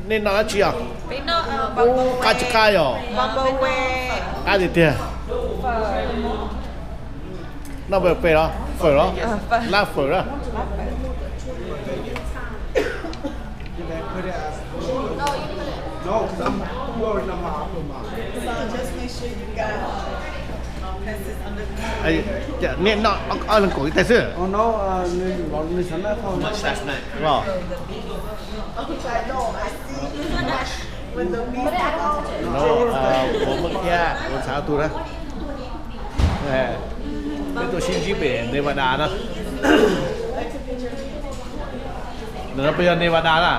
Nej noj dab tsi os? Ub, qab tsis qab yog? Qab tiag tiag. Noj pem los fawm los? Lab fawm na. Nej noj ob leeg kaum ib tais xwb los? Kuv muaj kiag kuv xav tus na. Peb tuaj sib ntsib pem Nevada na. Ntawm no peb yog Nevada na.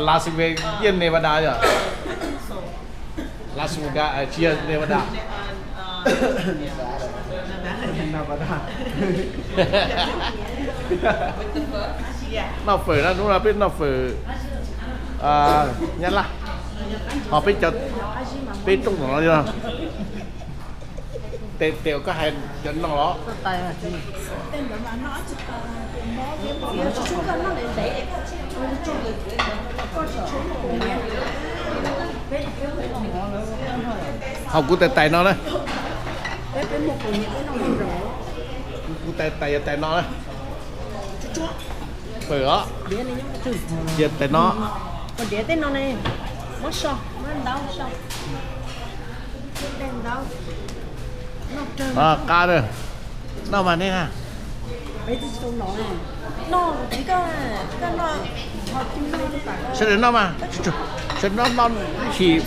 Las Vegas yeej Nevada yom. Las Vegas tsis yog Nevada. Noj fawm na, hnub no peb noj fawm Nyab Laj. Ho peb cov, peb rooj no yog tes tes koj hais cov no los? Ho kuv tais tais no na. Kuv tais tais yog tais no na. Pawm os. Yog tais no. Qab na. Noj mas nej na. Sawv daws noj mas, sawv daws noj noj ib chim.